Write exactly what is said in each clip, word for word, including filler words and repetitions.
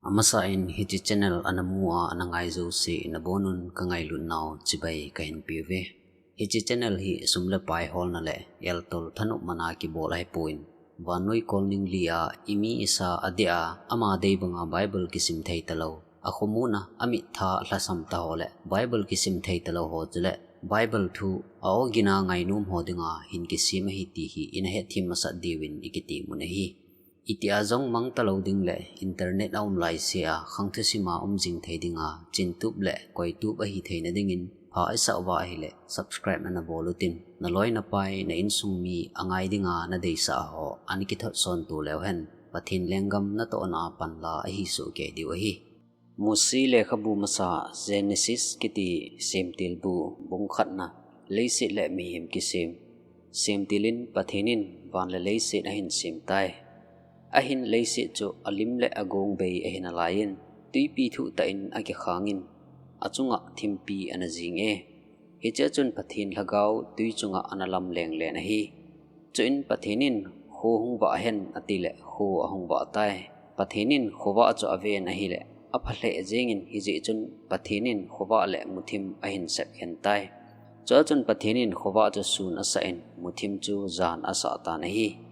Amasan hiche channel ana mu a ana ngai jouse nabonun kangailutnau chibai kahin peuve. Hiche channel hi sum le pai holna le eltol thanop mana kibol ahipon, vannoi kolning lia imi isa adeh a ama dei banga Bible kisim thei talou, akhomuna amitha lhasam taho le Bible kisim thei talou ho chule Bible thu a-ogin a ngainom ho dinga hin kisem ahi ti hi ina hetthem masat diuvin ikitimun ahi. Itia jong mang talou ding le internet aum laise a khang thusim a um jing thei dinga chintup le koitup ahi theina dingin pha isah uva ahile subscribe ana bol utin, naloi napai na insung mi angai dinga nadeisah ho ana kithot son to leu hen Pathen lenggam natohna a panla ahi soh kei diu ahi. Mose lekhabu masa Genesis kiti semtil bu bung khatna, leiset le mihem kisem. Semtil in Pathen in van le leiset ahin sem tai. Ahin leiset chu alim le agong bei ahi nalaiyin, tuipi thuh tah in akikhangin, achunga thimpi ana jing e. Hichea chun Pathen lhagao tui chunga ana lam lenglen ahi. Chuin Pathen in, kho hung vah hen, atile kho ahung vah tai. Pathen in khovah chu aven ahile, apha lheh jengin hijeh chun Pathen in khovah le muthim ahin sepkhen tai. Chua chun Pathen in khovah chu sun asah in, muthim chu jan asah tan ahi.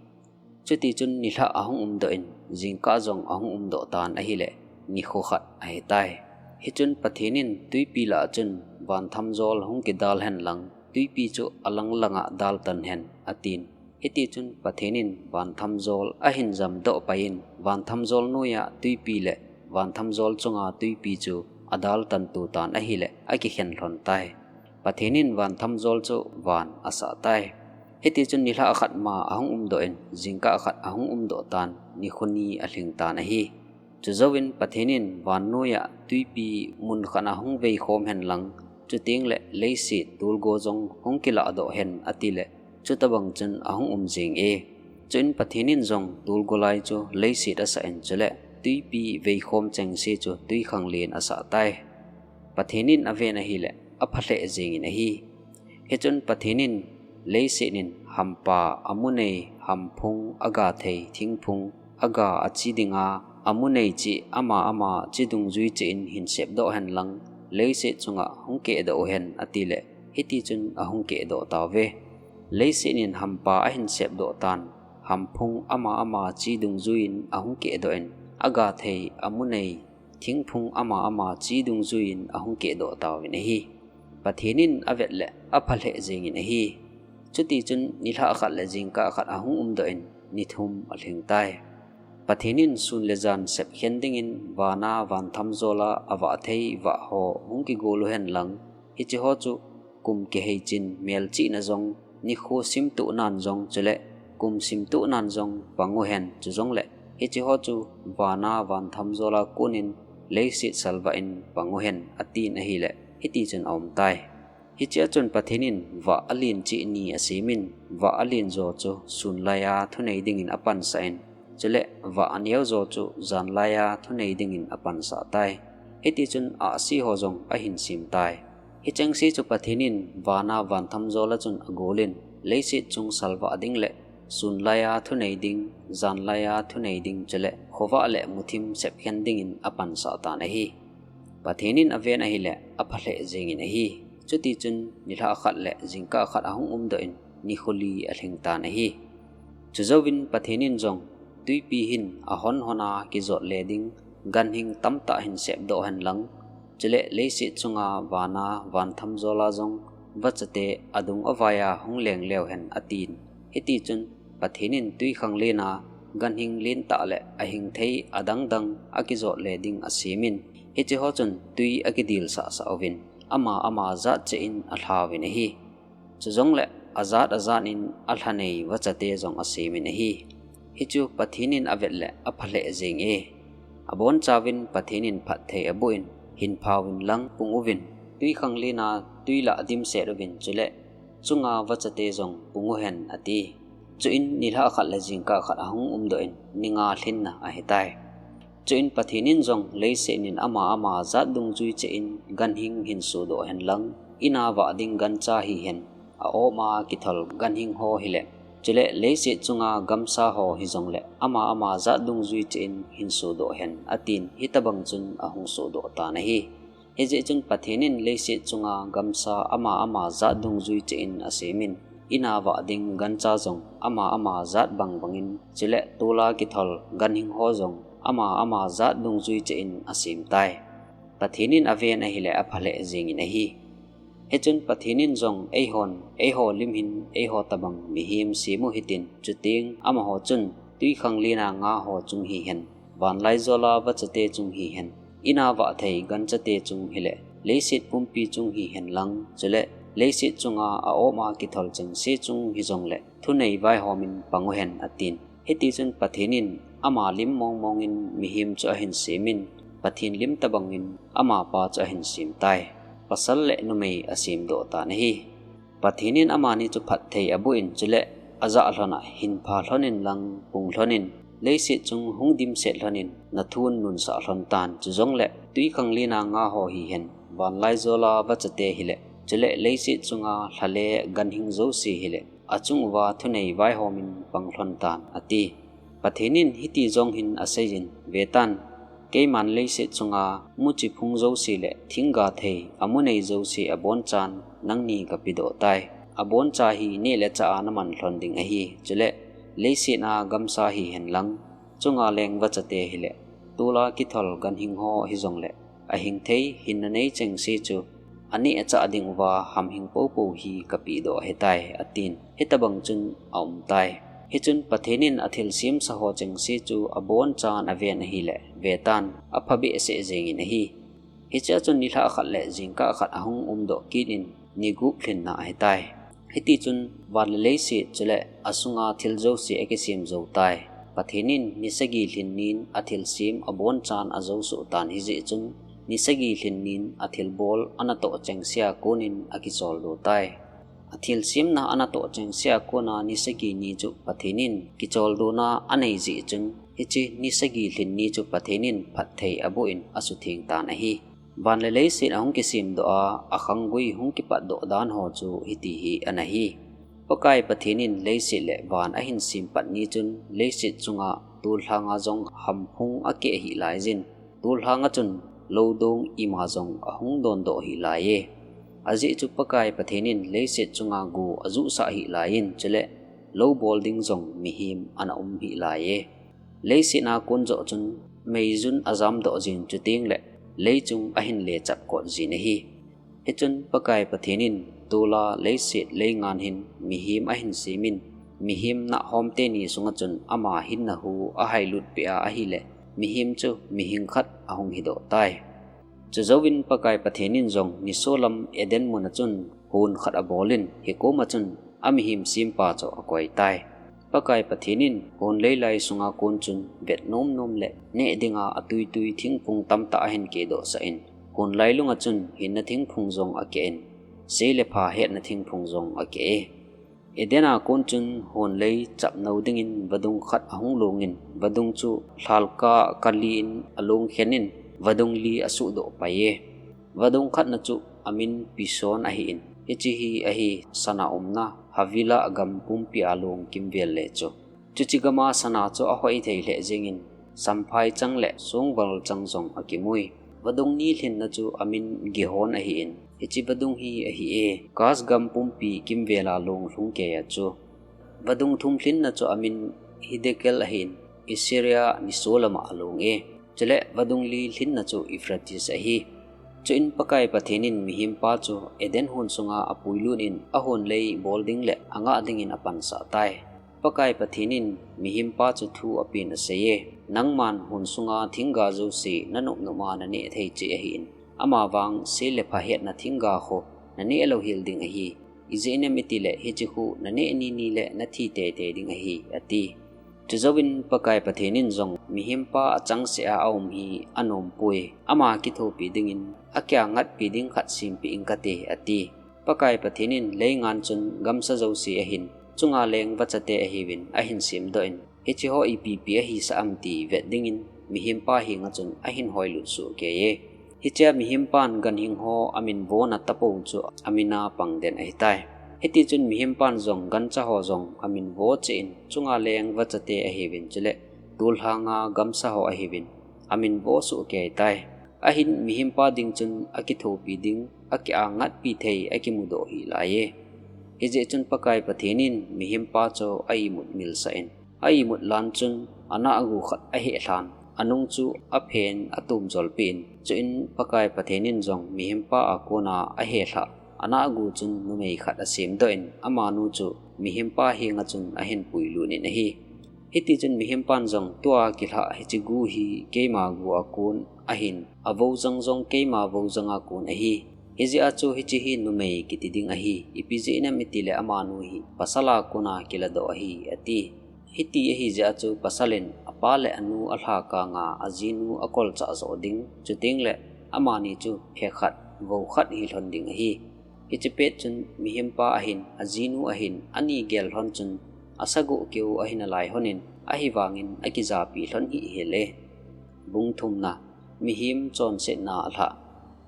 Chutichun nilhah ahung umdoh in, jingkah jong ahung umdoh tan ahile, nikho khat ahitai. Hichun Pathen in tuipi lah a chun, van thamjol hung kidal hen lang, tuipi chu alang langa dal tan hen, atin. Hitichun Pathen in van thamjol ahin jamdoh paiyin, van thamjol noiya tuipi le van thamjol chunga tuipi chu adal tan to tan ahile, akikhen lhon tai. Pathen in van thamjol chu van asah tai. Hitichun nilhah khat ma ahung umdoh in, jingkah khat ahung umdoh tan, nikho ni alhing tan ahi. Chujouvin Pathen in vannoiya tuipi mun khat a hung veikhom hen lang, chuteng le leiset tolgo jong hung kilahdoh hen, atile, chutobang chun ahung um jeng e. Chuin Pathen in jong tolgo lai chu leiset asah in, chule tuipi veikhom chengse chu twikhanglen asah tai. Pathen in aven ahile, apha lheh jengin ahi. Hichun Pathen in, leiset in hampa, amu nei, hamphung, aga thei, thingphung, aga achi dinga, amu nei cheh ama ama chi dungjui cheh in hin sepdoh hen lang, leiset chunga hung kehdoh uhen, atile, hitichun ahung kehdoh tauve. Leiset in hampa ahin sepdoh tan, hamphung ama ama chi dungjuiyin ahung kehdoh in, aga thei, amu nei, thingphung ama ama chi dungjuiyin ahung kehdoh tauvin ahi. Pathen in avet le apha lheh jengin ahi. Chutichun nilhah khat le jingkah khat ahung umdoh in, nithum alhing tai. Pathen in sun le jan sepkhen dingin vana van thamjol a avah thei vah ho hung kigol uhen lang, hiche ho chu kum kiheichin melchihna jong, nikho simtohnan jong, chule kum simtohnan jong pang uhen, chujongle hiche ho chu vana van thamjol a konin leiset salvah in pang uhen, atin ahile, hitichun aum tai. Hichea chun Pathen in vah alen cheh ni asemin, vah alen jo chu sun laiya thunei dingin apansah in, chule vah aneo jo chu jan laiya thunei dingin apansah tai. Hitichun ahsi ho jong ahin sem tai. Hichengse chu Pathen in vana van thamjol a chun agolin, leiset chung salvah ding le sun laiya thunei ding, jan laiya thunei ding, chule khovah le muthim sepkhen dingin apansah tan ahi. Pathen in aven ahile, apha lheh jengin ahi. Chutichun nilhah khat le jingkah khat ahung umdoh in, nikho li alhing tan ahi. Chujouvin Pathen in jong, tuipi hin ahon hon a kijot le ding ganhing tamtah hin sepdoh hen lang, chule leiset chunga vana van thamjol a jong vachate adung avaiya hung leng leu hen, atin. Hitichun Pathen in twikhanglen a ganhing lentah le ahing thei adang dang akijot le ding asemin, hiche ho chun twi akidilsah sah uvin, ama ama jat cheh in alhauvin ahi. Chujongle ajat ajat in alhanei vachate jong asemin ahi. Hichu Pathen in avet le apha lheh jeng e. Abonchauvin Pathen in phatthei aboh in, hin phauvin lang pung uvin, twikhanglen a twi lah dimset uvin, chule chunga vachate jong pung uhen, ati. Chuin nilhah khat le jingkah khat ahung umdoh in, ni nga lhinna ahitai. Chuin Pathen in jong, leiset in ama ama jat dungjui cheh in ganhing hin sodoh hen lang, in a vah ding gancha hihen, a-op a kithol ganhing ho hile, Chule leiset chunga gamsa ho hijongle ama ama jat dungjui cheh in hin sodoh hen, atin, hitabang chun ahung sodoh tan ahi. Hijeh chun Pathen in leiset chunga gamsa ama ama jat dungjui cheh in asemin, ina vah ding gancha jong ama ama jat bang bangin, chule tola kithol ganhing ho jong ama ama jat dungjui cheh in asem tai. Pathen in aven ahile aphalheh jengin ahi. Hichun Pathen in jong eihon, eiho lim hin, eiho tabang mihem sem u hitin, chuteng amaho chun twikhanglen a nga ho chung hihen, vanlaijola vachate chung hihen, ina vah thei ganchate chung hile, leiset pumpi chung hihen lang, chule leiset chunga a-om a kithol chengse chung hijongle, thunei vaihom in pang uhen, atin. Hitichun Pathen in ama lim mong mong in mihem chu ahin semin, Pathen lim tabang in amapa chu ahin sem tai. Pasal le numei asemdoh tan ahi. Pathen in amani chu phatthei aboh in, chule ajah lhon a hinpha lhon in lang pung lhon in, leiset chung hung dimset lhon in, nathun nunsah lhon tan, chujongle twikhanglen a nga ho hihen, vanlaijola vachate hile, chule leiset chunga lha le ganhing jouse hile, achung uva thunei vaihom in pang lhon tan, ati. Pathen in hiti jong hin aseiyin, vetan, keiman leiset chunga muchi phung jouse le thingga thei, amu nei jouse abonchan nangni kapedoh tai. Aboncha hi neh le chah a naman lhon ding ahi, chule leiset a gamsa hihen lang, chunga leng vachate hile, tola kithol ganhing ho hijongle, ahing thei hinna nei chengse chu, aneh achah ding uva hamhing popo hi kapedoh ahitai, atin. Hitabang chun aum tai. Hichun Pathen in athilsemsa ho chengse chu abonchan aven ahile, vetan, aphabehseh jengin ahi. Hichea chun nilhah khat le jingkah khat ahung umdoh kit in, ni gup lhinna ahitai. Hitichun van le leiset chule asunga thil jouse akisem jou tai. Pathen in ni sagi lhin nin athilsem abonchan ajou soh tan, hijeh chun ni sagi lhin nin athilbol anatoh chengsea konin akicholdo tai. Athilsemna anatoh chengsea kona ni sagi ni chu Pathen in kicholdona anei jeh chun, hiche ni sagi lhin ni chu Pathen in phatthei aboh in asutheng tan ahi. Van le leiset ahung kisemdoh a, akhanggui hung kipatdoh dan ho chu hiti hi ana hi. Pakai Pathen in leiset le van ahin sem pat ni chun, leiset chunga tolhanga jong hamphung akeh hih laiyin, tolhanga chun loudong ima jong ahung dondoh hih laiye. Ajeh chu Pakai Pathen in leiset chunga go ajuhsah hih laiyin, chule lou bol ding jong mihem ana um hih laiye. Leiset a kon joh chun meijun ajamdoh jin, chuteng le leichung ahin lechap kot jin ahi. Hichun Pakai Pathen in tola leiset leingan hin mihem ahin semin, mihem nahhom teni sunga chun ama hinna hu ahailutpeh a ahile, mihem chu mihing khat ahung hidoh tai. Chujouvin Pakai Pathen in jong nisolam Eden muna chun hon khat abolin, hikoma chun amihem sempa chu akoi tai. Pakai Pathen in hon leilai sunga kon chun vet nomnom le neh dinga atuitui thingphung tamtah ahin kehdohsah in, hon lailunga chun hinna thingphung jong akeh in, sei le pha hetna thingphung jong akeh e. Eden a kon chun hon lei chapnou dingin vadung khat ahung longin, vadung chu lhalka kali in along khen in, vadung li asuhdoh paiye. Vadung khatna chu amin Pison ahin, hiche hi ahi sana umna Havilah gam pumpi a long kimvel le chu. Chuche gama sana chu ahoi thei lheh jengin, samphai chang le songval chang jong akimui. Vadung ni lhinna chu amin Gihon ahin, hiche vadung hi ahi e, Kas gam pumpi kimvela long lhung keiya chu. Vadung thum lhinna chu amin Hiddekel ahin, Assyria nisolama along e. Chule vadung li lhinna chu Euphrates ahi. Chuin Pakai Pathen in mihempa chu Eden hon sunga apuilut in ahon lei bol ding le angah dingin apansah tai. Pakai Pathen in mihempa chu thu apen aseiye, nangman hon sunga thingga jouse nanop nop a naneh thei cheh ahin, amavang sei le pha hetna thingga khu naneh lou hel ding ahi. Ijeh inem itile hiche khu naneh nini le nathi teitei ding ahi, ati. Chujouvin Pakai Pathen in jong mihempa achangseh a aum hi anompoi, ama kithopi dingin akiangatpi ding khat sempeh ing kate, ati. Pakai Pathen in leingan chun gamsa jouse ahin, chunga leng vachate ahiuvin ahin semdoh in, hiche ho ipi ipi ahisah am ti vet dingin mihempa henga chun ahin hoilut soh keiye. Hichea mihempan ganhing ho amin vona tapou chu amina pang den ahitai. Hitichun mihempan jong gancha ho jong amin vo cheh in, chunga leng vachate ahiuvin chule tulhanga gamsa ho ahiuvin, amin vo soh kei tai. Ahin mihempa ding chun akithopi ding, akiangatpi thei akimudoh hih laiye. Hijeh chun Pakai Pathen in mihempa chu a-imut ngilsah in, a-imut lan chun anahgu khat aheh lhan, anung chu aphen atum jolpeh in, chuin Pakai Pathen in jong mihempa a kona aheh lhah anahgu chun numei khat asemdoh in, amanu chu mihempa henga chun ahin puilut in ahi. Hitichun mihempan jong, tua kilhah hiche gu hi keima gu a kon ahin, avojang jong keima vojang a kon ahi. Hijeh a chu hiche hi numei kiti ding ahi, ipi jeh inem itile amanu hi pasal a kona kiladoh ahi, ati. Hiti ahi jeh a chu pasal in apa le anu alhakang a ajinu akolchah joh ding, chuteng le amani chu phe khat, vo khat hi lhon ding ahi. Hiche pet chun mihempa ahin, ajinu ahin, ani gel lhon chun asagoh keu ahi nalai lhon in, ahivangin akijapi lhon hih hel e. Bung thumna, mihem chonsetna alhah.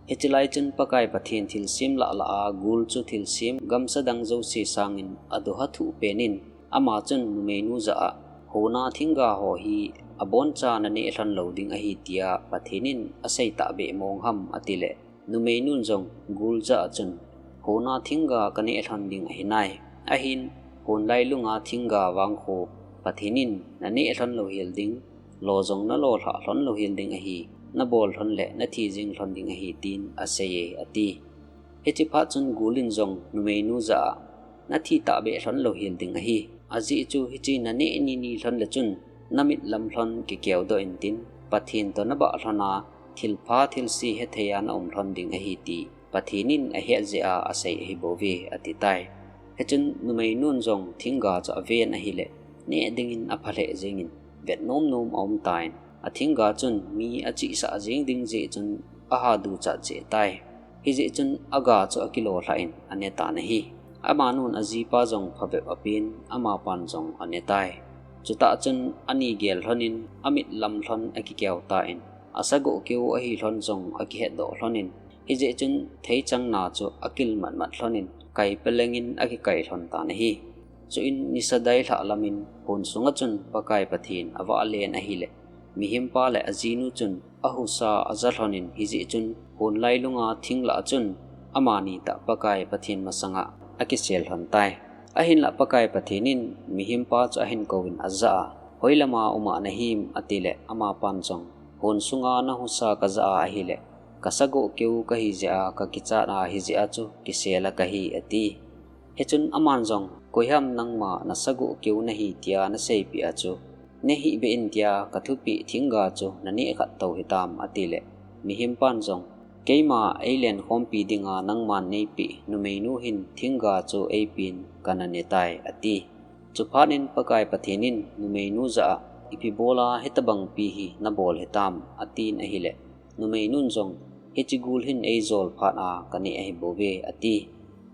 Hiche lai chun Pakai Pathen thilsem lah lah a gul chu thilsem gamsa dang jouse sangin adoha thuh pen in, ama chun numeinu jah a, hona thingga ho hi aboncha naneh lhon lou ding ahi tia Pathen in asei tahbeh mong ham, atile, numeinun jong gul jah a chun, hona thingga kaneh lhon ding ahi nai. Ahin, hon lailunga thingga vangkho Pathen in naneh lhon lou hel ding, lo jong nalo lhah lhon lou hel ding ahi, nabol lhon le nathi jing lhon ding ahi, tin asei e, ati. Hiche phat chun gul in jong numeinu jah a, nathi tahbeh lhon lou hel ding ahi. Ajeh chu hiche naneh nini lhon le chun, namit lam lhon kikeudoh intin, Pathen toh nabah lhon a, thilpha thilse hethei a naum lhon ding ahi ti Pathen in ahet jeh a asei ahi bouve, ati tai. Hichun numeinun jong thingga chu aven ahile, neh dingin apha lheh jengin, vet nom nom aum tan, athingga chun mi achihsah jeng ding jeh chun aha duchat cheh tai. Hijeh chun aga chu akilo lhah in ane tan ahi. Amanun ajipa jong phabep apen, amapan jong ane tai. Chutah chun ani gel lhon in amit lam lhon akikeu tan, asagoh keu ahi lhon jong akihetdoh lhon in, hijeh chun theichang na chu akil matmat lhon in, kai peleng in akikai lhon tan ahi. Chuin nisa dai lhah lam in hon sunga chun Pakai Pathen avah len ahile, mihempa le ajinu chun ahusa aja lhon in, hijeh chun hon lailunga thing lah a chun amani tah Pakai Pathen masanga akisel lhon tai. Ahinlah Pakai Pathen in mihempa chu ahin kouvin ajah a, hoilama uma nahim, atile, amapan jong, hon sunga nahusa kajah a ahile, kasagoh keu kahi jeh a kakichat a hijeh a chu kisel a kahi, ati. Hichun aman jong, koiham nangma nasagoh keu nahi tia naseipeh a chu, nehih beh in tia kathupeh thingga chu naneh khat tou hitam, atile, mihempan jong, keima eilenkhompi dinga nangman neipeh numeinu hin thingga chu eipen kana ne tai, ati. Chuphat in Pakai Pathen in numeinu jah a, ipi bola hitobang pi hi nabol hitam, atin ahile, numeinun jong, hiche gul hin eijol phat a kaneh ahi bouve, ati.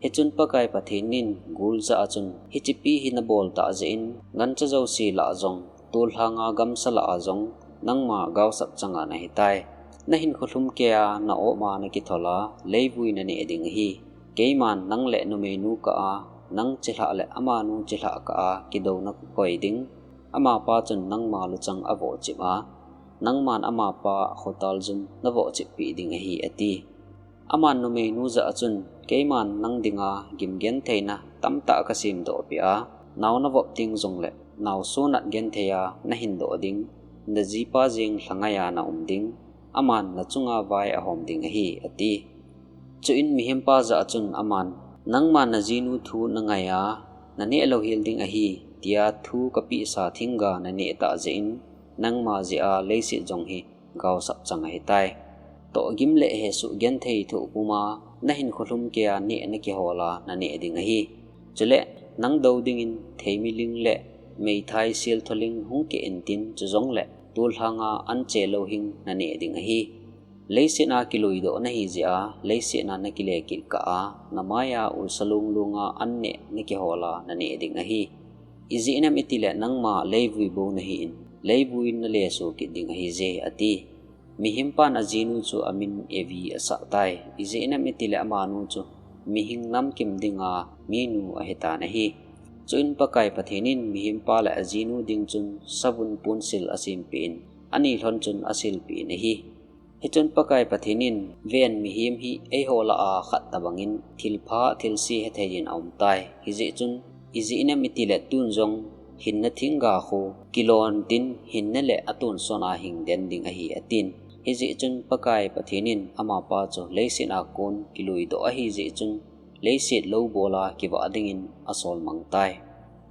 Hichun Pakai Pathen in gul jah a chun, hiche pi hi nabol tah jeh in, gancha jouse lah a jong, tolhanga gamsa lah a jong, nangma gaosap changa nahi tai. Nahinkho lhum kei a, na-op a nakithol a, leivui naneh ding ahi. Keiman nang le numeinu kah a, nang chilhah le amanu chilhah kah a, kidouna kakoi ding. Amapa chun nangma luchang avohchip a, nangman amapa khotal jum navohchip peh ding ahi, ati. Aman numeinu jah a chun, keiman nang dinga gim gentheina tamtah kasemdoh peh a, nao navop teng jongle, naoso nat genthei a nahin doh ding, najipa jeng lhangai a naum ding, aman nachunga vai ahom ding ahi, ati. Chuin mihempa jah a chun aman, nangman najinu thu nangai a, naneh lou hel ding ahi, tia thu kapehsa thingga naneh tah jeh in, nangma jeh a leiset jong hi gaosap chang ahitai. Tohgim le hesoh genthei thoh puma, nahinkho lhum kei a neh nakihol a naneh ding ahi. Chule, nang dou dingin theimiling le meithai seltholing hung keh intin, chujongle tolhanga anche louhing naneh ding ahi. Leiset a kiluidoh nahi jeh a, leiset a nakile kit kah a, namai a ulsa lunglung a anneh nakihol a naneh ding ahi. Ijeh inem itile nangma leivui bou nahin, leivui naleso kit ding ahije, ati. Mihempan ajinu chu amin Evi asah tai. Ijeh inem itile amanu chu mihing namkim dinga minu ahitan ahi. Chuin Pakai Pathen in mihempa le ajinu ding chun savun ponsil asempeh in, ani lhon chun asilpeh in ahi. Hichun Pakai Pathen in, "Ven, mihem hi eiho lah a khat tobangin thilpha thilse hethei in aumtai. Hijeh chun ijeh inem itile tun jong hinna thingga khu kilon tin hinna le atonsot a hingden ding ahi," atin. Hijeh chun Pakai Pathen in amapa chu leiset a kon kiluidoh ahijeh chun leiset loubol a kivah dingin asolmang tai.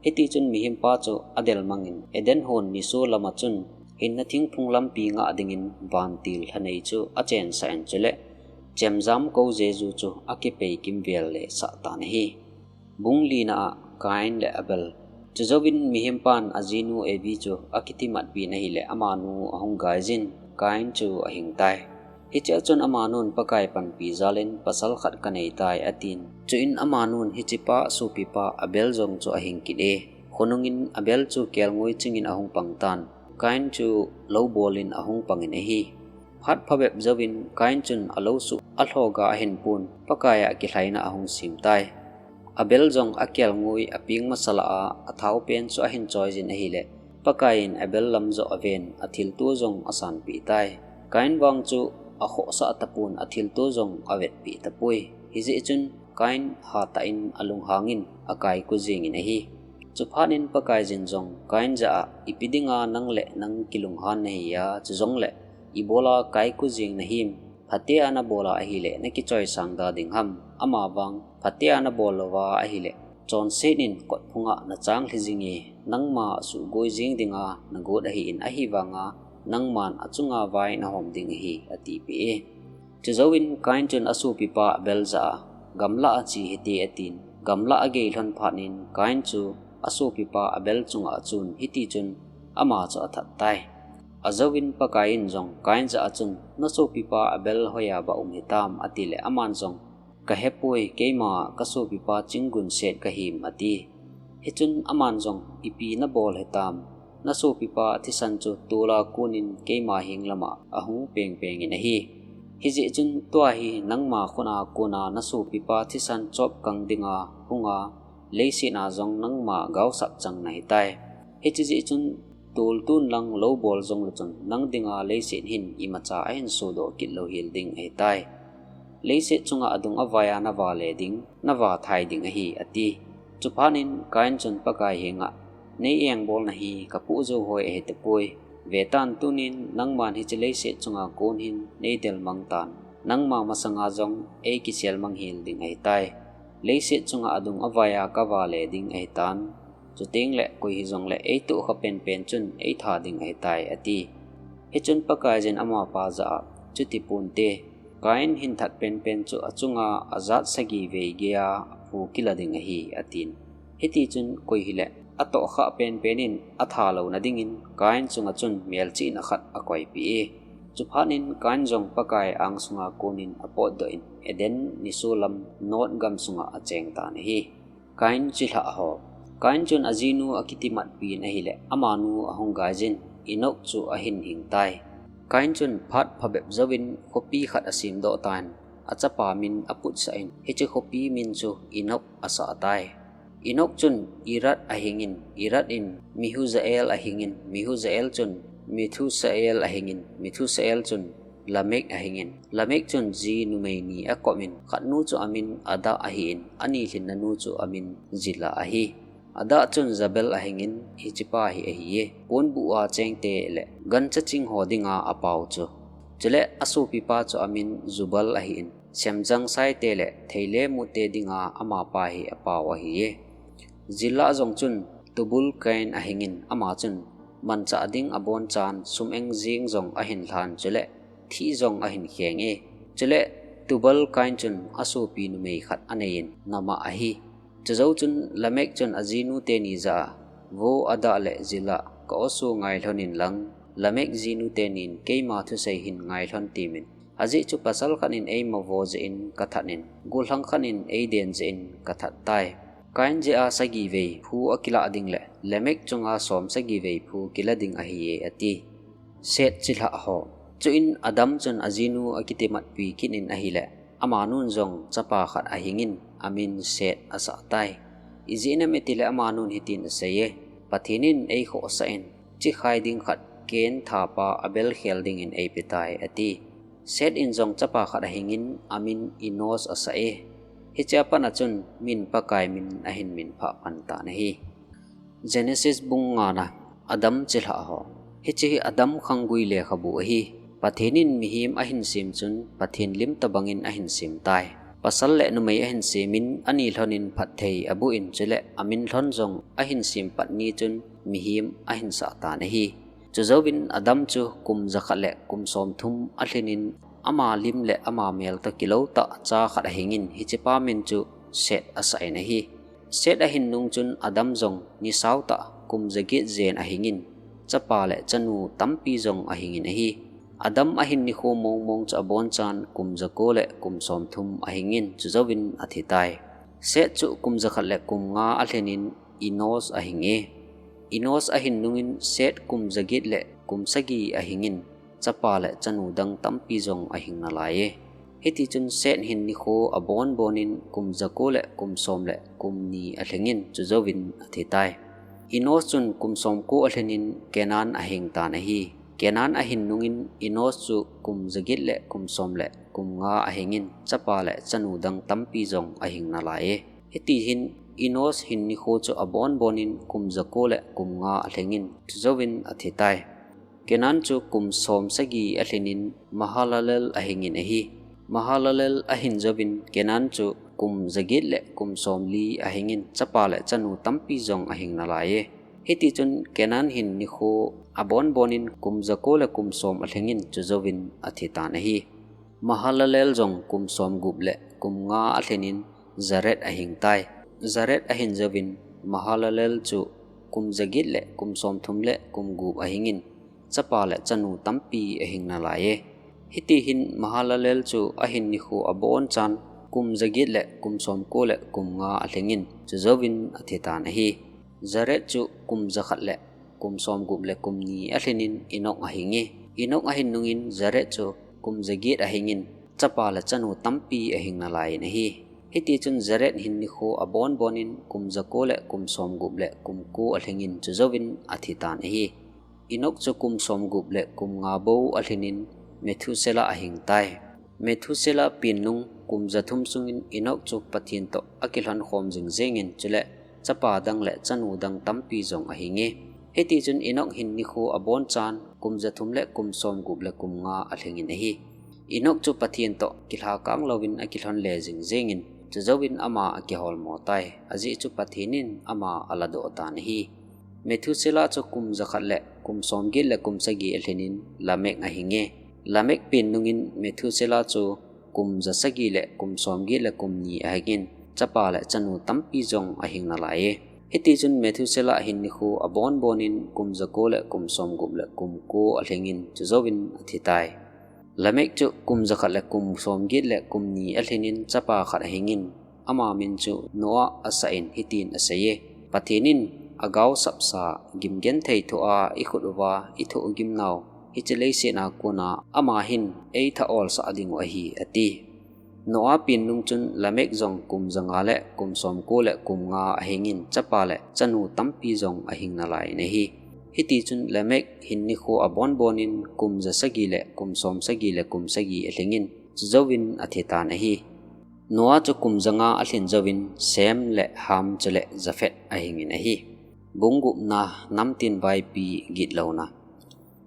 Hitichun mihempa chu adelmangin Eden hon nisolam a chun hinna thingphung lampi ngah dingin vantil lhanei chu achensah in chule chemjam kou jeju chu akipei kimvel le sah tan ahi. Bung lina a Kain le Abel. Chujouvin mihempan ajinu Evi chu akitimatpi in ahile amanu ahung gaijin Kain chu ahingtai. Hichea chun amanun Pakai panpi jalin pasal khat kaneitai atin. Chuin amanun hichepa sopipa Abel jong chu ahing kit e. Khonungin Abel chu kelngoi chingin ahung pangtan, Kain chu loubolin ahung pangin ahi. Phat phabep jouvin Kain chun alou suh alhoga ahinpon, Pakai a kilhaina ahung semtai. Abel jong akelngoi apeng masa lah a athaupen chu ahin choijin ahile, Pakai in Abel lam joh aven, athilto jong asanpeh tai. Kain vang chu akhohsah tapon, athilto jong avetpeh tapoi. Hijeh chun Kain hatah in alunghangin akaiku jengin ahi. Chuphat in Pakaiyin jong Kain jah a, "Ipi dinga nang le nang kilunghan nahia, chujongle ibola kaiku jeng nahim? Phatea nabol a ahile nakichoisang da ding ham? Amavang phatea nabol louva ahile, chonset in kotphunga nachang lhi jinge, nangma suhgoi jeng dinga nagot ahin, ahivanga nangman achunga vai nahom ding ahi," atipeh e. Chujouvin Kain chun asopipa Abel jah a, "Gamlah a che hite," atin. Gamlah agei lhon phat in Kain chu asopipa Abel chunga achun, hitichun ama chu athat tai. Ajouvin Pakai in jong Kain jah a chun, "Nasopipa Abel hoiya ba um hitam?" atile aman jong, "Kahepoi, keima kasopipa chinggun set kahim," ati. Hichun aman jong, "Ipi nabol hitam? Nasopipa thisan chu tola konin keima heng lama ahung pengpeng in ahi. Hijeh chun tua hi nangma khut a kona nasopipa thisan chop kang dinga hunga, leiset a jong nangma gaosap chang nahitai. Hiche jeh chun toltun lang loubol jongle chun nang dinga leiset hin imacha ahin sodoh kit louhel ding ahitai. Leiset chunga adung avai a navale ding, navathai ding ahi," ati. Chuphat in Kain chun Pakai henga, "Nei engbol nahi kapoh jou hoi ahitapoi. Vetan tunin nangman hiche leiset chunga kon hin neidelmang tan. Nangma masanga jong eikisel manghel ding ahitai. Leiset chunga adung avai a kavale ding ahitan. Chutengle koi hijongle eitohkha penpen chun eitha ding ahitai," ati. Hichun Pakaiyin amapa jah a, "Chuti ponte. Kain hin that penpen chu achunga ajat sagi vei geiya aphu kila ding ahi," atin. Hitichun koi hile atohkha penpen in atha louna dingin Kain chunga chun melchihna khat akoipeh e. Chuphat in Kain jong Pakai angsunga konin apotdoh in Eden nisolam Nod gamsunga acheng tan ahi. Kain chilhah ho. Kain chun ajinu akitimatpi in ahile, amanu ahung gaijin, Enok chu ahin hingtai. Kain chun phat phabep jouvin khopi khat asemdoh tan, achapa min aputsah in, hiche khopi min chu Enok asah tai. Enok chun Irad ahingin, Irad in Mehujael ahingin, Mehujael chun Methusael ahingin, Methusael chun Lamek ahingin, Lamek chun ji numei ni akomin, khatnu chu amin Adah ahin, ani lhinna nu chu amin Zillah ahi. Adah chun Jabal ahingin, hichepa hi ahiye. Ponbuh a chengte le gancha ching ho dinga apao chu. Chule asopipa chu amin Jubal ahin, semjang saite le theile mutte dinga amapa hi apao ahiye. Zillah jong chun Tubal Kain ahingin, ama chun manchah ding abonchan sum-eng jeng jong ahin lhan, chule thih jong ahin kheng e. Chule Tubal Kain chun asopi numei khat aneiyin, Naamah ahi. Chujou chun Lamek chun ajinu teni jah a, Vo Adah le Zillah, ka-awso ngailhonin lang, Lamek jinu tenin keima thusei hin ngailhon timin, ajeh chu pasal khat in eima vo jeh in kathat in, gollhang khat in eiden jeh in kathat tai. Kain jeh a sagi vei phu akilah ding le Lamek chunga som sagi vei phu kila ding ahiye, ati. Seth chilhah ho. Chuin Adam chun ajinu akitimatpi kit in ahile, Amanun jong chapa khat ahingin amin Seth asah tai. Ijeh inem itile amanun hitin aseiye, Pathen in eikhohsah in, chikhai ding khat Cain thapa Abel khel dingin eipetai, ati. Seth in jong chapa khat ahingin amin Enosh asah e. Hichea pat a chun min Pakai min ahin minphah pan tan ahi. Genesis bung ngana, Adam chilhah ho. Hiche hi Adam khanggui lekhabu ahi. Pathen in mihem ahin sem chun Pathen lim tobangin ahin sem tai. Pasal le numei ahin semin ani lhonin phatthei abuin chule amin lhon jong ahin sem pat ni chun mihem ahin sah tan ahi. Chujouvin Adam chu kum jakhat le kum somthum alhinin ama lim le ama mel toh kilou tah cha khat ahingin hichepa min chu Seth asah in ahi. Seth ahin nung chun Adam jong nisao tah kum jaget jen ahingin chapa le chanu tampi jong ahingin ahi. Adam ahin nikho mongmong chu abonchan kum jako le kum somthum ahingin chujouvin athitai. Seth chu kum jakhat le kum nga alhinin Enosh ahinge. Enosh ahin nungin Seth kum jaget le kum sagi ahingin chapa le chanu dang tampi jong ahing nalaiye. Hitichun Seth hin nikho abonbonin kum jako le kum som le kum ni alhingin chujouvin athitai. Enosh chun kum somko alhinin Kenan ahing tan ahi. Kenan ahin nungin Enosh chu kum jaget le kum som le kum nga ahingin chapa le chanu dang tampi jong ahing nalaiye. Hitihin Enosh hin nikho chu abonbonin kum jako le kum nga alhingin chujouvin athitai. Kenan chu kum som sagi alhinin Mahalalel ahingin ahi. Mahalalel ahin jouvin Kenan chu kum jaget le kum somli ahingin chapa le chanu tampi jong ahing nalaiye. Hitichun Kenan hin nikho abonbonin kum jako le kum som alhingin chujouvin athitan ahi. Mahalalel jong kum somgup le kum nga alhinin Jared ahingtai. Jared ahin jouvin Mahalalel chu kum jaget le kum somthum le kum gup ahingin chapa le chanu tampi ahing nalaiye. Hitihin Mahalalel chu ahin nikho abonchan kum jaget le kum somko le kum nga alhingin chujouvin athitan ahi. Jared chu kum jakhat le kum somgup le kum ni alhinin Enosh ahinge. Enosh ahin nungin Jared chu kum jaget ahingin chapa le chanu tampi ahing nalaiyin ahi. Hitichun Jared hin nikho abonbonin kum jako le kum somgup le kum ko alhingin chujouvin athitan ahi. Enosh chu kum somgup le kum nga bou alhinin Methuselah ahingtai. Methuselah pen nung kum jathum sungin Enosh chu Pathen toh akilhon khom jingjengin chule chapa dang le chanu dang tampi jong ahinge. Hitichun Enosh hin nikho abonchan kum jathum le kum somgup le kum nga alhingin ahi. Enosh chu Pathen toh kilhakang louvin akilhon le jingjengin chujouvin ama akiholmo tai. Ajeh chu Pathen in ama aladoh tan ahi. Methuselah chu kum jakhat le kum somget le kum sagi alhinin Lamech ahinge. Lamech pen nungin Methuselah chu kum jasagi le kum somget le kum ni ahingin chapa le chanu tampi jong ahing nalaiye. Hitichun Methuselah hin nikho abonbonin kum jako le kum somgup le kum ko alhingin chujouvin athitai. Lamech chu kum jakhat le kum somget le kum ni alhinin chapa khat ahingin ama min chu Noah asahin hitin aseiye, Pathen in agao sapsa gimgenthei thoa ikhut uva ithoh gimnau hiche leiset a kona ama hin eitha olsah dingu ahi, ati. Noah pen nung chun Lamech jong kum janga le kum somko le kum nga ahingin chapa le chanu tampi jong ahing nalaiyin ahi. Hitichun Lamech hin nikho abonbonin kum jasagi le kum somsagi le kum sagi alhingin chujouvin athitan ahi. Noah chu kum janga alhin jouvin Shem le Ham chule Japheth ahingin ahi. Bung gupna, Namtin vaipi gitlouna.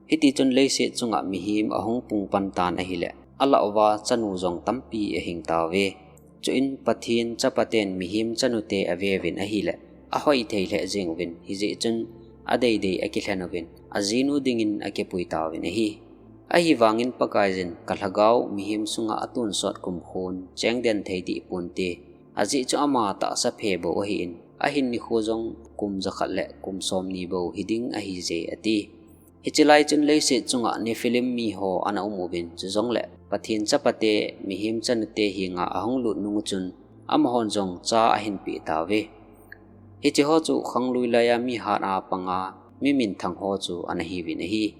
Hitichun leiset chunga mihem ahung pung pan tan ahile, alah uva chanu jong tampi ahing tauve. Chuin Pathen chapaten mihem chanute aveuvin ahile, ahoi thei lheh jeng uvin, hijeh chun adeidei akilhen uvin, ajinu dingin akipui tauvin ahi. Ahivangin Pakaiyin, ka lhagao mihem sunga atonsot kumkhon chengden thei deh ponte, ajeh chu ama tahsa phe bou ahin, ahin nikho jong kum jakhat le kum somni bou hiding ahije, ati. Hiche lai chun leiset chunga Nephilim miho ana um uvin, chujongle Pathen chapate mihem chanute henga ahung lut nung uchun, amahon jong cha ahin peh tauve. Hiche ho chu khanglui laiya mi hat a panga mi minthang ho chu ana hiuvin ahi.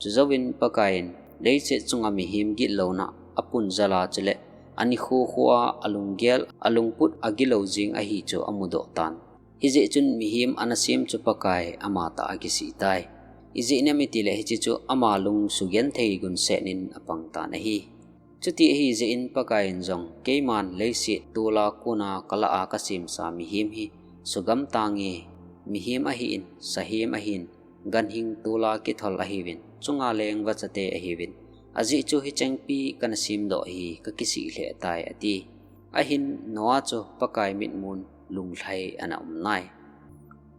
Chujouvin Pakaiyin leiset chunga mihem gitlouna apun jal a chule Ani khokho a alunggel, alungput agilou jing ahi chu amudoh tan. Hijeh chun mihem ana sem chu Pakai amatah akisih tai. Ijeh inem itile hiche chu ama lung sugenthei gunsetin apang tan ahi. Chuti ahijeh in Pakai in jong keiman leiset tola kona kalah a kasemsa mihem hi sugam tange, mihem ahin, sahem ahin, ganhing tola kithol ahiuvin, chunga leng vachate ahiuvin. Ajeh chu hichengpi kana semdoh hi kakisih lheh tai ati. Ahin Noah chu Pakai mitmun lunglhai ana um nai.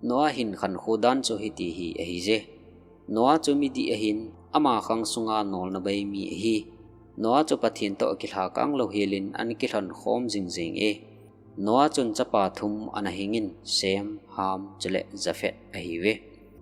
Noah hin khankho dan chu hiti hi ahije. Noah chu midih ahin, ama khang sunga nolna bei mi ahi. Noah chu Pathen toh kilhakang louhelin ana kilhon khom jingjing e. Noah chun chapa thum ana hingin, Shem, Ham, chule Japheth ahiuve.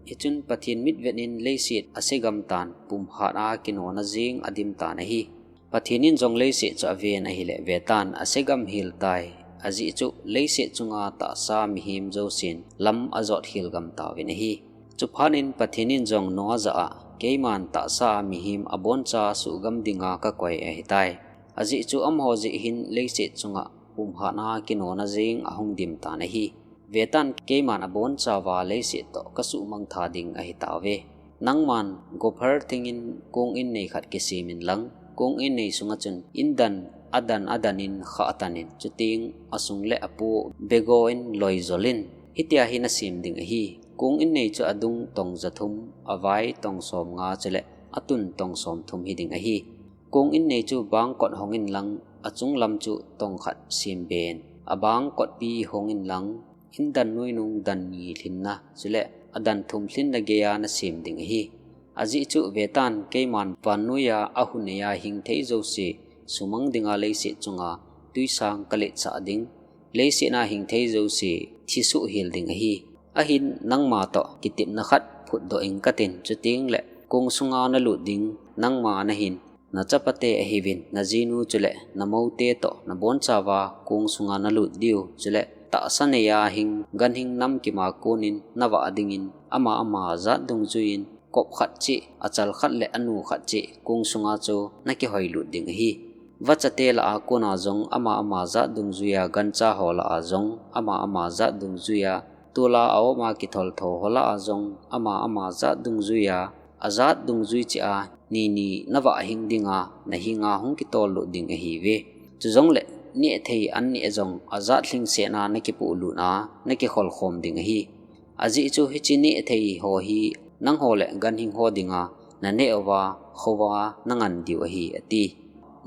Hichun Pathen mitvetin leiset asegam tan, pumkhat a kinona jing adim tan ahi. Pathen in jong leiset chu aven ahile, vetan asegam hel tai. Ajeh chu leiset chunga tahsa mihem jousen lam ajot khel gam tauvin ahi. Chuphat in Pathen in jong Noah jah a, keiman tahsa a mihem aboncha suhgam dinga kakoi ahitai. Ajeh chu amaho jeh hin leiset chunga pumkhat a kinona jing ahung dim tan ahi. Vetan keiman abonchauva leiset toh kasuhmang tha ding ahitauve. Nangman Gopher thingin kong innei khat kisemin lang, kong innei sunga chun indan adan adan in khah tanin, chuteng asung le apoh begoh in loijol in, hitia hi nasem ding ahi. Kong innei chu adung tong jathum, avai tong somnga chule atun tong somthum hiding ahi. Kong innei chu bangkot hongin lang, achunglam chu tong khat semben, abangkotpi hongin lang, indan noinung dan ni lhinna, chule adan thum lhinna geiya nasem ding ahi. Ajeh chu vetan keiman vannoiya ahuneiya hingthei jouse sumang dinga leiset chunga tuisang kaletsah ding, leiset a hingthei jouse thisuh hel ding ahi. Ahin nangma toh kitepna khat phutdoh inge katin, chuteng le kong sunga nalut ding nangma nahin, nachapate ahiuvin, najinu chule namoute toh nabonchauva kong sunga nalut diu, chule tahsa neiya hing ganhing namkima konin navah dingin ama ama jat dungjuiyin kop khat cheh, achal khat le anu khat cheh kong sunga chu nakihoilut ding ahi. Vachate lah a kona jong ama ama jat dungjuiya, gancha ho lah a jong ama ama jat dungjuiya, tola aoma kitholtho ho lah a jong ama ama jat dungjuiya, ajat dungjui cheh a nini navah hing dinga nahinga hung kitollut ding ahiuve. Chujongle nehthei an neh jong ajat lhingsetna nakipohlut a nakikholkhom ding ahi. Ajeh chu hiche nehthei ho hi nangho le ganhing ho dinga naneh uva, khouva nangan diu ahi, ati.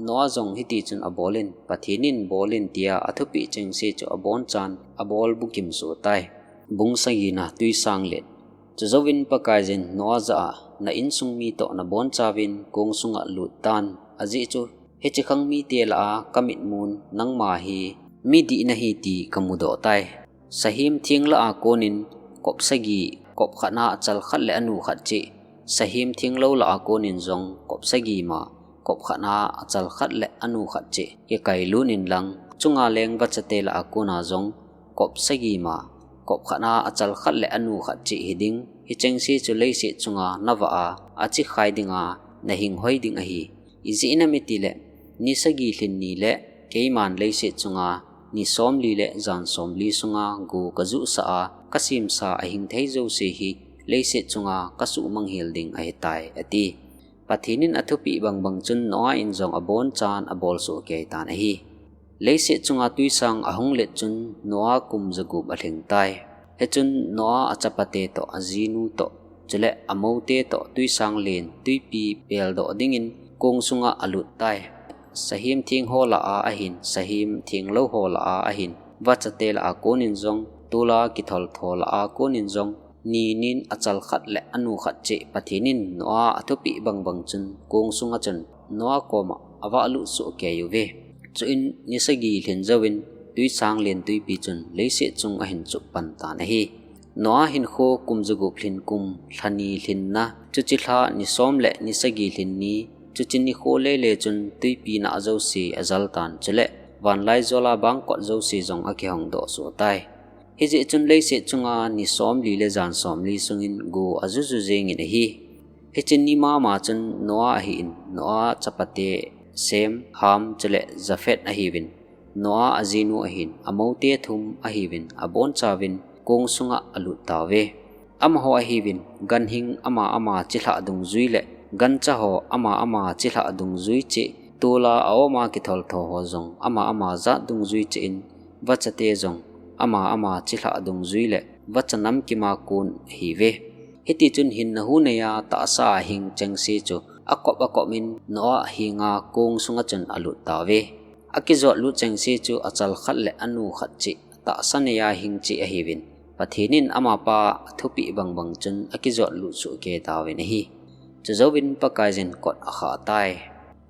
Noah jong hitichun abolin, Pathen in bolin tia athupeh chengse chu abonchan abol bukim soh tai. Bung sagina, Tuisang Let. Chujouvin Pakaiyin Noah jah a, na insung mi toh nabonchauvin kong sunga lut tan, ajeh chu hiche khang mite lah a kamitmun nangma hi midih nahi ti kamudoh tai. Sahem theng lah a konin kop sagi, kop khat a achal khat le anu khat cheh, sahem thenglou lah a konin jong kop sagi ma, kop khat a achal khat le anu khat cheh kikailut in lang, chunga leng vachate lah a kona jong kop sagi ma, kop khat a achal khat le anu khat cheh hiding, hichengse chu leiset chunga navah a achekhai dinga nahinghoi ding ahi. Ijeh inem itile, ni sagi lhin ni le keiman leiset chunga ni somli le jan somli sunga go kajuhsah a, kasemsa ahingthei jouse hi leiset chunga kasuhmang hel ding ahitai, ati. Pathen in athupeh bangbang chun Noah in jong abonchan abolsoh kei tan ahi. Leiset chunga tuisang ahung let chun Noah kum jagup alhing tai. Hichun Noah achapate toh, ajinu toh, chule amoute toh tuisang len tuipi peldoh dingin kong sunga alut tai. Sahem theng ho lah a ahin, sahem thenglou ho lah a ahin, vachate lah a konin jong, tola kitholtho lah a konin jong, ninin achal khat le anu khat cheh Pathen in Noah athupeh bangbang chun kong sunga chun Noah koma avahlut soh kei uve. Chuin ni sagi lhin jouvin tuisang len tuipi chun leiset chung ahin chup pan tan ahi. Noah hinkho kum jagup lhin kum, lha ni lhinna, chuche lha ni som le ni sagi lhin ni, chuche nikho lele chun tuipi nah jouse ajal tan, chule vanlaijol a bangkot jouse jong akihong doh soh tai. Hijeh chun leiset chunga ni somli le jan somli sungin go ajuju jengin ahi. Hiche ni mama chun Noah ahin, Noah chapate Shem, Ham, chule Japheth ahiuvin. Noah ajinu ahin, amoute thum ahiuvin, abonchauvin kong sunga alut tauve. Amaho ahiuvin, ganhing ama ama chilhah dungjui le, gancha ho ama ama chilhah dungjui cheh, tola a-oma kitholtho ho jong ama ama jat dungjui cheh in, vachate jong ama ama chilhah dungjui le, vacha namkima kon ahiuve. Hitichun hinna hu neiya tahsa a hing chengse chu akop akop in Noah henga kong sunga chun alut tauve. Akijot lut chengse chu achal khat le anu khat cheh, tahsa neiya hing cheh ahiuvin. Pathen in amapa athupeh bangbang chun akijot lut soh kei tauvin ahi. Chujouvin Pakaiyin kot akhah tai.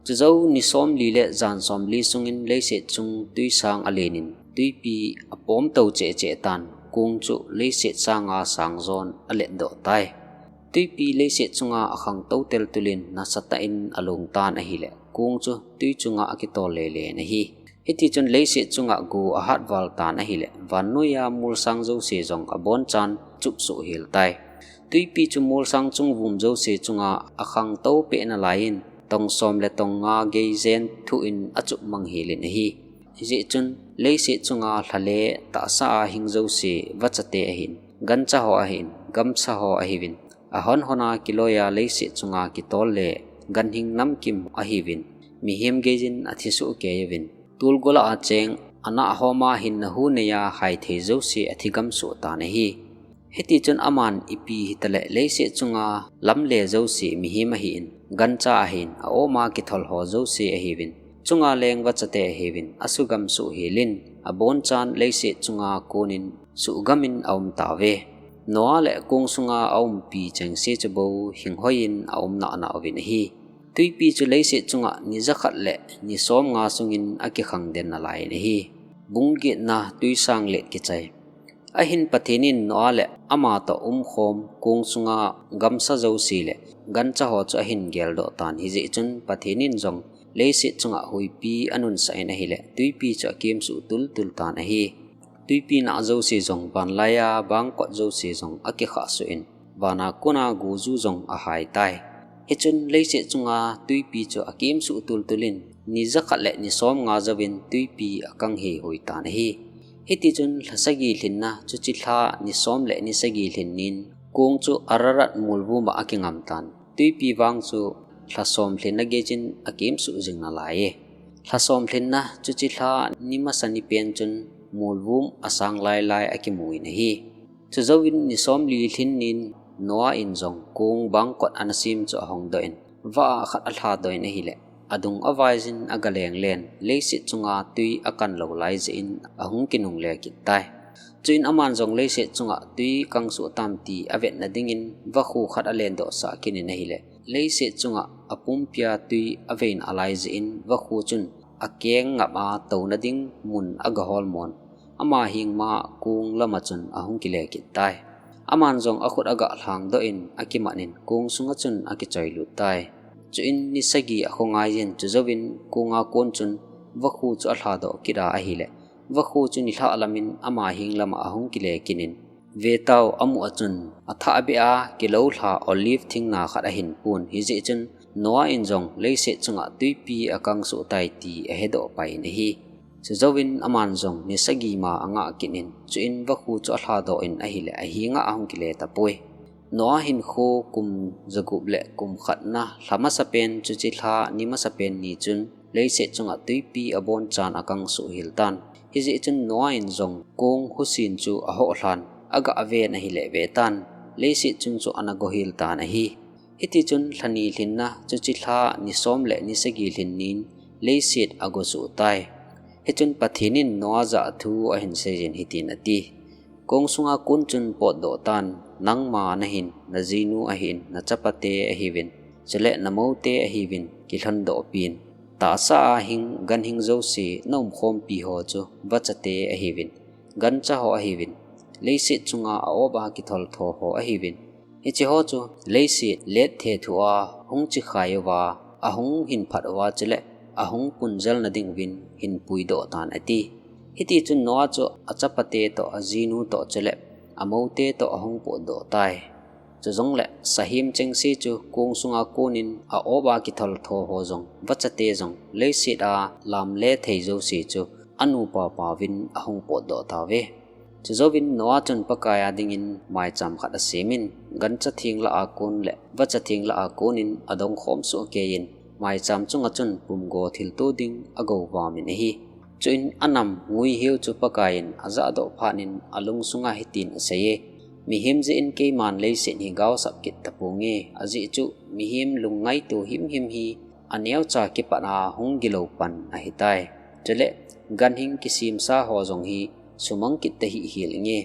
Chujou ni somli le jan somli sungin leiset chung twisang alen in, twipi apom tou cheh cheh tan, kong chu leiset sanga sang jon alet doh tai. Twipi leiset chunga akhang tou tel tul in nasatah in along tan ahile, kong chu twi chunga akitol lele in ahi. Hitichun leiset chunga go ahat val tan ahile, vannoiya molsang jouse jong abonchan chup soh hel tai. Twipi chu molsang chung vum jouse chunga akhang tou peh nalai in, tong som le tong nga gei jen thuh in achup mang hel in ahi. Hijeh chun leiset chunga lha le tahsa a hing jouse, vachate ahin, gancha ho ahin, gamsa ho ahiuvin, ahon hon a kiloiya leiset chunga kitol le ganhing namkim ahiuvin, mihem geiyin athi soh kei uvin, tolgol a acheng, anah hom a hinna hu neiya haithei jouse athi gam soh tan ahi. Hitichun aman ipi hitale leiset chunga lam le jouse mihem ahin, gancha ahin, a-oma kithol ho jouse ahiuvin, chunga leng vachate ahiuvin, asugam soh hel in, abonchan leiset chunga kon in suhgam in aum tauve. Noah le kong sunga aumpi chengse chu bou hinghoi in aum nana uvin ahi. Twipi chu leiset chunga ni jakhat le ni somnga sungin akikhang den nalai in ahi. Bung getna, twisang let kichai. Ahin Pathen in Noah le ama toh umkhom kong sunga gamsa jouse le gancha ho chu ahin geldoh tan, hijeh chun Pathen in jong leiset chunga huipi anunsah in ahile, twipi chu akemsuh tultul tan ahi. Twipi nah jouse jong, vanlaiya bangkot jouse jong akikhah soh in, vana kona goju jong ahai tai. Hichun leiset chunga twipi chu akemsuh tultul in, ni jakhat le ni somnga jouvin twipi akang heihoi tan ahi. Hitichun lha sagi lhinna, chuche lha ni som le ni sagi lhin nin, kong chu Ararat molvum a akingam tan. Twipi vang chu lha som lhinna gei chun akemsuh jing nalai e. Lha som lhinna, chuche lha ni masa ni pen chun molvum asang lailai akimu in ahi. Chujouvin ni somli lhin nin Noah in jong kong bangkot anasem chu ahongdoh in, vah a khat alhadoh in ahile, adung avaiyin agaleng len, leiset chunga twi akang lou lai jeh in ahung kinungle kit tai. Chuin aman jong leiset chunga twi kangsoh tam ti avetna dingin vakhu khat alendoh sah kit in ahile, leiset chunga apumpia twi aveina lai jeh in vakhu chun akeng ngap a touna ding mun agahol mon, ama heng ma kong lama chun ahung kile kit tai. Aman jong akhut agalhangdoh in akimat in kong sunga chun akichoi lut tai. Chuin ni sagi akhongai in, chujouvin konga kon chun vakhu chu alhadoh kit a ahile, vakhu chu nilhah lamin ama heng lama ahung kile kit in, vetau amu a chun athah beh a kilou lha olive thingna khat ahin pun, hijeh chun Noah in jong leiset chunga twipi akangsoh tai ti ahedoh pai in ahi. Chujouvin aman jong ni sagi ma angah kit in, chuin vakhu chu alhadoh in ahile, ahenga ahung kile tapoi. Noah hinkho kum jagup le kum khatna, lha masapen chuche lha ni masapen ni chun leiset chunga twipi abonchan akangsoh hel tan. Hijeh chun Noah in jong kong husin chu ahoh lhan, agah ven ahile vetan, leiset chung chu ana go hel tan ahi. Hitichun lha ni lhinna, chuche lha ni som le ni sagi lhin nin leiset agosoh tai. Hichun Pathen in Noah jah a thu ahin seiyin hitin ati, kong sunga kon chun potdoh tan, nangma nahin, najinu ahin, nachapate ahiuvin, chule namoute ahiuvin, kilhondoh pin. Tahsa a hing, ganhing jouse naumkhompi ho chu vachate ahiuvin, gancha ho ahiuvin, leiset chunga a-op a kitholtho ho ahiuvin, hiche ho chu leiset letthethu a hung chikhai uva, ahung hin phat uva chule ahung punjal na ding uvin hin puidoh tan ati. Hitichun Noah chu achapate toh, ajinu toh chule amoute toh ahung potdoh tai. Chujongle sahem chengse chu kong sunga konin a-op a kithol tho ho jong, vachate jong, leiset a lam le thei jouse chu anupa pauvin ahung potdoh tauve. Chujouvin Noah chun Pakai a dingin maicham khat asemin, gancha theng lah a kon le vacha theng lah a konin adongkhom sohkeiyin, maicham chunga chun pumgo thilto ding agovamin ahi. Chuin anam nguiheu chu Pakaiyin ajahdoh phatnin alung sunga hitin aseiye, Mihem jeh in keiman leiset hi gaosap kit taponge, ajeh chu mihem lungngaito himhim hi aneocha kipat a hung gilou pan ahitai. Chule ganhing kisemsa ho jong hi sumang kit tahih hel inge.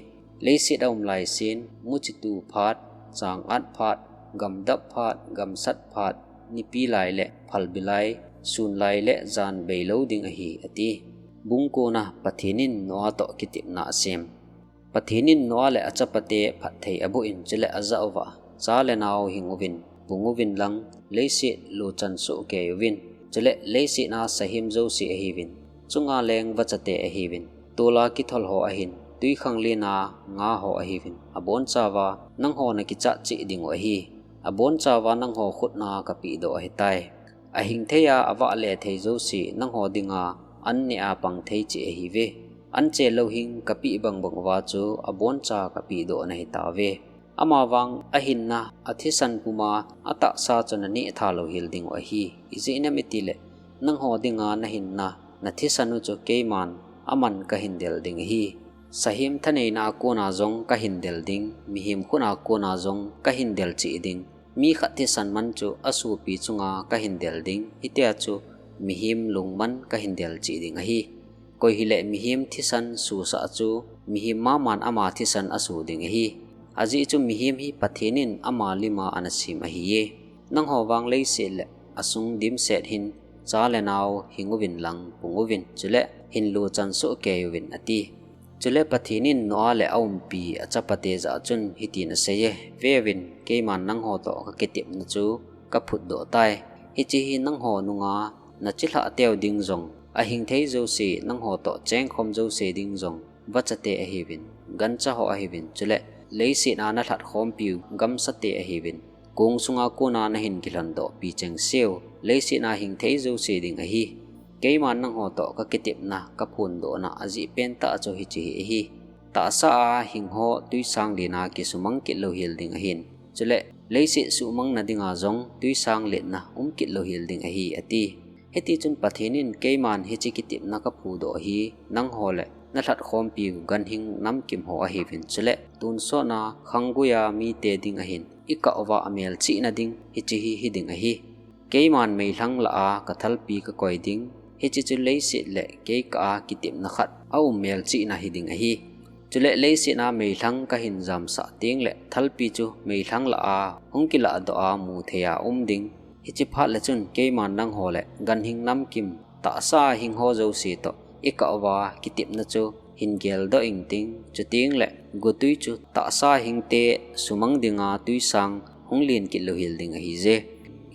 Leiset aum laisen, muchitu phat, changat phat, gamdap phat, gamsat phat, nipi lai le phalbi lai, sun lai le jan beilou ding ahi, ati. Bung kona Pathen in Noah toh kitepna asem. Pathen in Noah le achapate phatthei aboh in, chule ajah uva, Cha le nao hing uvin, pung uvin lang, leiset luchan sohkei uvin, chule leiset a sahem jouse ahiuvin, chunga leng vachate ahiuvin, tola kithol ho ahin, twikhanglen a nga ho ahiuvin, abonchauva nangho nakichat cheh dingu ahi. Abonchauva nangho khut a kapehdoh ahitai. Ahing thei a avahle thei jouse nangho dinga an neh a pang thei cheh ahiuve. An chelou hing kapeh bangbang uva chu aboncha kapehdoh nahitauve. Amavang ahinna athisan puma atahsa chu naneh tha louhel dingu ahi. Ijeh inem itile, nangho dinga nahinna nathisan u chu keiman aman kahin del ding ahi. Sahem thaneina a kona jong kahin del ding, mihem khut a kona jong kahin del cheh ding. Mi khat thisan man chu asopi chunga kahin del ding, hitia chu mihem lungman kahin del cheh ding ahi. Koi hile mihem thisan susah chu mihem maman ama thisan asu ding ahi. Ajeh chu mihem hi Pathen in ama lima anasem ahiye. Nangho vang leiset le asung dimset hin, cha le nao hing uvin lang pung uvin, chule hin luchan sohkei uvin, ati. Chule Pathen in Noah le aumpi achapate jah a chun hitin aseiye, Veuvin, keiman nangho toh kakitepna chu kaphutdoh tai. Hiche hi nangho nunga nachilhah teu ding jong, ahing thei jouse nangho toh chengkhom jouse ding jong, vachate ahiuvin, gancha ho ahiuvin, chule leiset a nalhatkhompiu gamsate ahiuvin, kong sunga kona nahin kilhondohpi chengseu, leiset a hing thei jouse ding ahi. Keiman nangho toh kakitepna kaphondohna ajeh pentah chu hiche hi ahi. Tahsa a hing ho twisang len a kisumang kit louhel ding ahin, chule leiset suhmang nadinga jong twisang letna um kit louhel ding ahi, ati. Hitichun Pathen in, Keiman hiche kitepna kaphudoh hi nangho le nalhatkhompiu ganhing namkim ho ahiuvin, chule tonsot a khanggui a mite ding ahin, ikah uva amelchihna ding hiche hi hiding ahi. Keiman meilhang lah a kathalpi kakoi ding, hiche chu leiset le kei kah a kitepna khat aum melchihna hiding ahi. Chule leiset a meilhang kahin jamsah tengle thalpi chu meilhang lah a hung kilahdoh a muthei a um ding. Hiche phat le chun keiman nangho le ganhing namkim tahsa hing ho jouse toh ikah uva kitepna chu hin geldoh ingting, chutengle gotwi chu tahsa hingte sumang dinga twisang hung len kit louhel ding ahije.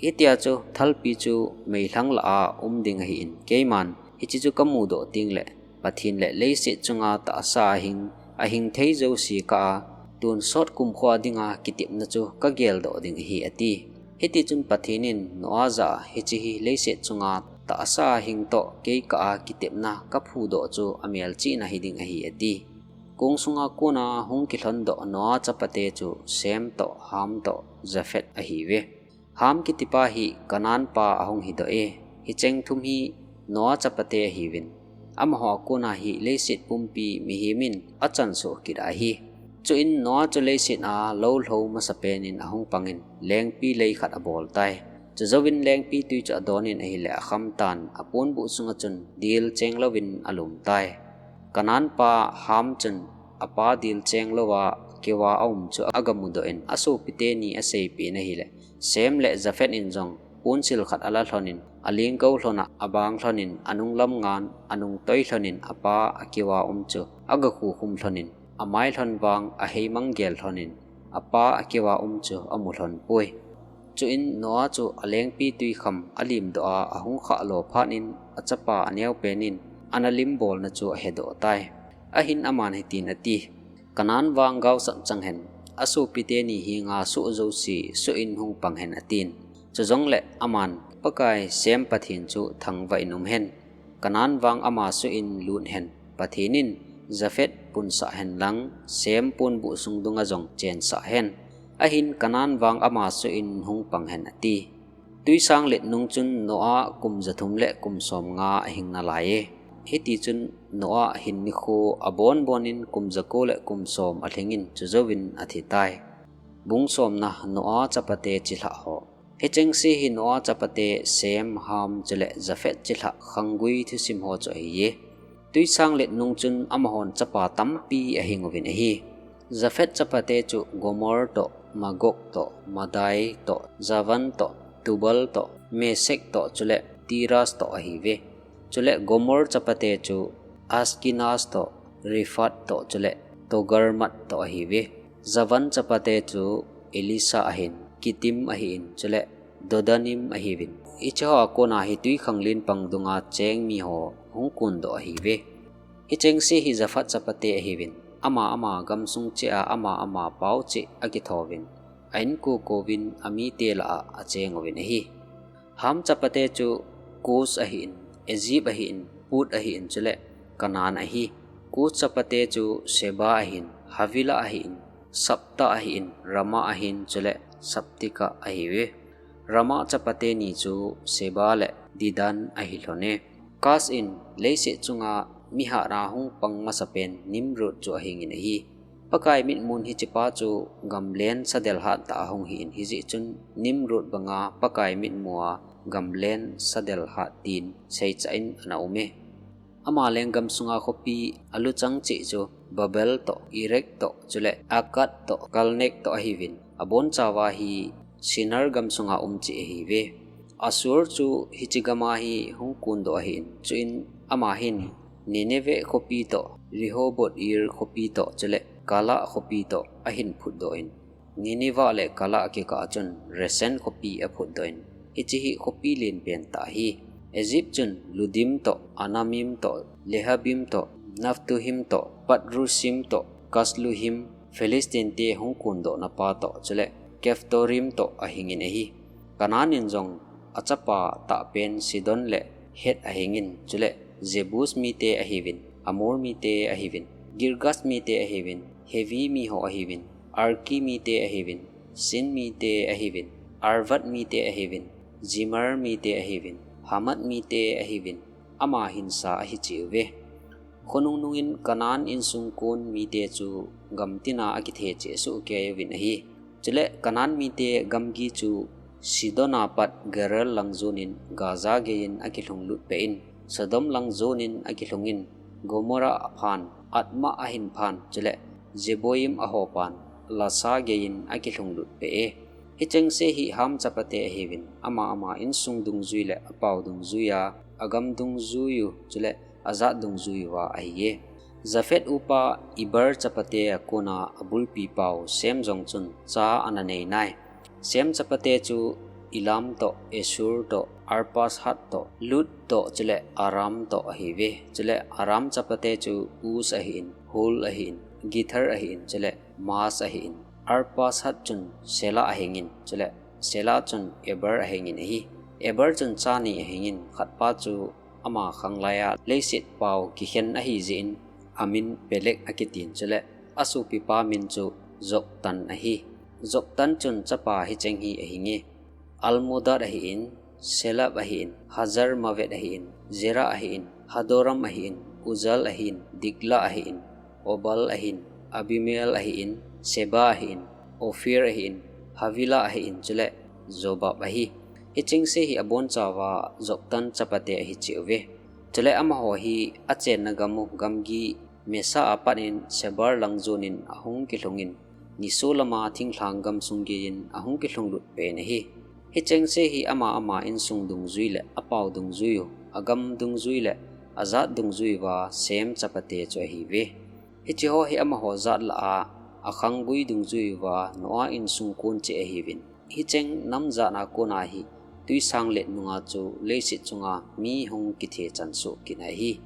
Hitia chu thalpi chu meilhang lah a um ding ahin, keiman hiche chu kamudoh tengle Pathen le leiset chunga tahsa ahing, ahing thei jouse kah a, tonsot kumkho a dinga kitepna chu kageldoh ding ahi, ati. Hitichun Pathen in Noah jah a, Hiche hi leiset chunga tahsa ahing toh kei kah a kitepna kaphudoh chu amelchihna hiding ahi, ati. Kong sunga kona hung kilhondoh Noah chapate chu Shem toh, Ham toh, Japheth ahiuve. Ham kitipa hi Canaan pa ahung hidoh e. Hicheng thum hi Noah chapate ahiuvin, amaho a kona hi leiset pumpi mihem in achansoh kit ahi. Chuin Noah chu leiset a lou lhou masapen in ahung pangin lengpi lei khat abol tai. Chujouvin lengpi twi chu adonin ahile akhamtan, aponbuh sunga chun dil chenglouvin alum tai. Canaan pa Ham chun apa dil chenglouva keuva aum chu agamudoh in, asopite ni aseipeh in ahile, Shem le Japheth in jong ponsil khat ala lhonin, alingkou lhon a abang lhonin, anunglam ngan anungtoi lhonin, apa akeuva um chu agakhukhum lhonin, amai lhon vang aheimang gel lhonin, apa akeuva um chu amu lhon poi. Chuin Noah chu alengpi twikham alimdoh a, ahung khahlo phat in achapa aneopen in ana limbolna chu ahedoh tai. Ahin aman hitin ati, Canaan vang gaosap chang hen, asopite ni henga soh jouse soh in hung pang hen atin. Chujongle aman, Pakai Sem Pathen chu thangvah in um hen. Kanan vang ama soh in lut hen. Pathen in Japheth punsah hen lang, Sem ponbuh sung dunga jong chensah hen. Ahin Kanan vang ama soh in hung pang hen ati. Tuisang let nung chun Noah kum jathum le kum somnga ahing nalai e. Hiti chun Noah hin nikho abon bon in kum jako le kum som alhing in chujouvin athi tai. Bung somna. Noah chapate chilhah ho. Hichengse hi Noah chapate Sem, Ham chule Japheth chilhah khanggui thusim ho chu ahi e. Tuisang let nung chun amahon chapa tampi ahing uvin ahi. Japheth chapate chu Gomer toh, Magog toh, Madai toh, Javan toh, Tubal toh, Meshek toh chule Tiras toh ahiuve. Chule Gomer chapate chu Ashkenaz toh, Riphath toh chule Togarmah toh ahiuve. Javan chapate chu Elishah ahin, Kittim ahin, chule Dodanim ahiuvin. Hiche hoa kona hi tuikhanglen pang dunga cheng miho hung kondoh ahiuve. Hichengse hi Japheth chapate ahiuvin. Ama ama gamsung cheh a ama ama pao cheh akithouvin, a-inko kouvin amite lah a acheng uvin ahi. Ham chapate chu Kush ahin, Egypt ahin, Put ahin, chule Canaan ahi. Kush chapate chu Sheba ahin, Havilah ahin, Sabta ahin, Raamah ahin, chule Sabteka ahiuve. Raamah chapate ni chu Sheba le Dedan ahilhon e. Cush in leiset chunga mi hatna hung pang masapen Nimrod chu ahingin ahi. Pakai mitmun hichepa chu gamlen sadelhah tah a hung hin, hijeh chun Nimrod banga Pakai mitmua gamlen sadelhah tin seichah in ana um e. Ama lenggam sunga khopi aluchang cheh chu Babel toh, Erek toh, chule Akkad toh, Kalnek toh ahiuvin. Abonchauva hi Shinar gamsunga um cheh ahiuve. Assur chu hiche gama hi hung kondoh ahin, chuin ama hin Nineveh khopi toh, Rehoboth-Ir khopi toh, chule Calah khopi toh ahin phutdoh in, Nineveh le Calah kikah a chun Resen khopi aphutdoh in, hiche hi khopi lenpen tah ahi. Egypt chun Ludim toh, Anamim toh, Lehabim toh, Naphtuhim toh, Pathrusim toh, Kasluhim, Philistine te hung kondohna pa toh, chule Caphtorim toh ahingin ahi. Canaan in jong achapa tahpen Sidon le Heth ahingin, chule Jebus mite ahiuvin, Amor mite ahiuvin, Girgash mite ahiuvin, Hivi miho ahiuvin, Arki mite ahiuvin, Sin mite ahiuvin, Arvad mite ahiuvin, Zemar mite ahiuvin, Hamath mite ahiuvin, ama hinsa ahi cheh uve. Khonung nungin Canaan insung kon mite chu gamtina akithe cheh sohkei uvin ahi. Chule Canaan mite gamgi chu Sidon a pat Gerar lang jonin Gaza geiyin akilhung lut peh in, Sodom lang jonin akilhungin, Gomorrah aphan, Admah ahin phan, chule Zeboim ahopan, Lasha geiyin akilhung lut peh e. Hichengse hi Ham chapate ahiuvin, ama ama insung dungjui le apao dungjuiya, agam dungjuiyu, chule ajat dungjuiyuva ahi e. Japheth upa Eber chapate a kona abulpi pau Sem jong chun cha ana nei nai. Sem chapate chu Elam toh, Asshur toh, Arphaxad toh, Lud toh, chule Aram toh ahiuve. Chule Aram chapate chu Uz ahin, Hul ahin, Gether ahin, chule Mas ahin. Arphaxad chun Shelah ahingin, chule Shelah chun Eber ahingin ahi. Eber chun cha ni ahingin, khatpa chu ama khanglaiya leiset pao kikhen ahijeh in amin Peleg akitin, chule asopipa min chu Joktan ahi. Joktan chun chapa hicheng hi ahinge: Almodad ahin, Sheleph ahin, Hazarmaveth ahin, Jerah ahin, Hadoram ahin, Uzal ahin, Diklah ahin, Obal ahin, Abimael ahin, Sheba ahin, Ophir ahin, Havilah ahin, chule Jobab ahi. Hichengse hi abonchauva Joktan chapate ahi cheh uve. Chule amaho hi achenna gamu gamgi Mesha a pat in Shebar lang jonin ahung kilhungin, nisolama thinglhang gamsung geiyin ahung kilhung lut pen ahi. Hichengse hi ama ama insung dungjui le apao dungjuiyu, agam dungjui le ajat dungjuiyuva Sem chapate chu ahiuve. Hicheho hi amaho jat lah a akhanggui dungjuiyuva Noah insung kon cheh ahiuvin. Hicheng nam jatna kona hi tuisang let nunga chu leiset chunga mi hung kithe chan soh kit ahi.